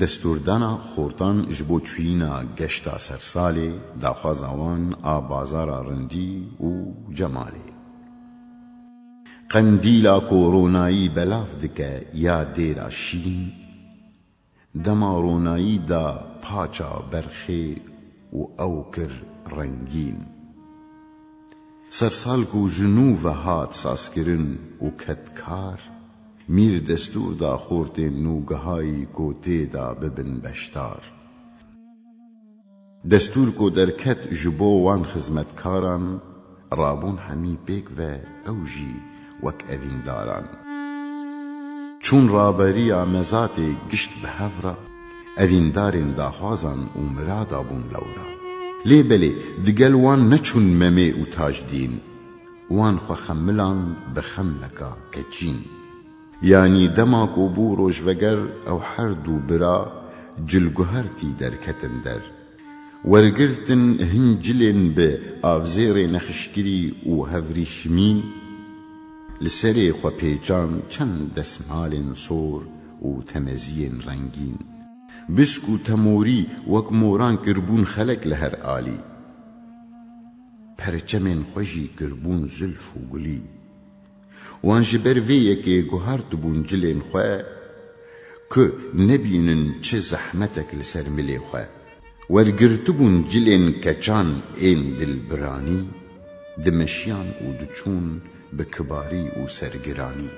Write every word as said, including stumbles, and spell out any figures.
Destûrdana xortan ji bo çûyîna geşta sersalê, daxwaza wan a bazara rindî û cemalê. Qendîla ku ronayî belav dike ya dêra şîn, dema ronayî da paça berxê û ew kir rengîn. Sersal ku ji nû ve hat sazkirin û ket kar, mîr destûr da xortên nûgehayî ku tê de bibin beşdar. Destûr ku derket ji bo wan xizmetkaran, rabûn hemî pêk ve ew jî wek evîndaran. Çûn raberiya mezatê gişt bi hev re, evîndarên daxwazan û mirada bûn lewra. Lê belê, digel wan neçûn Memê û Tajdîn, wan xwe xemilan bi xemleka keçîn. Yanî dema ku bû rojveger, ew her du bira cilguhertî derketin der. Wergirtin hin cilên bi avzêrê nexişkirî û hevrîşmîn, li serê xwe pêçan çend desmalên sor û temeziyên rengîn. Bisk û temorî wek moran kirbûn xelek li her alî. Perçemên xwe jî kirbûn zilf û gulî. Wan ji ber vê yekê guhartibûn cilên xwe, ku nebînin çi zehmetek li ser milê xwe. Wergirtibûn cilên keçan ên dilbiranî, dimeşiyan û diçûn bi kibarî û sergiranî.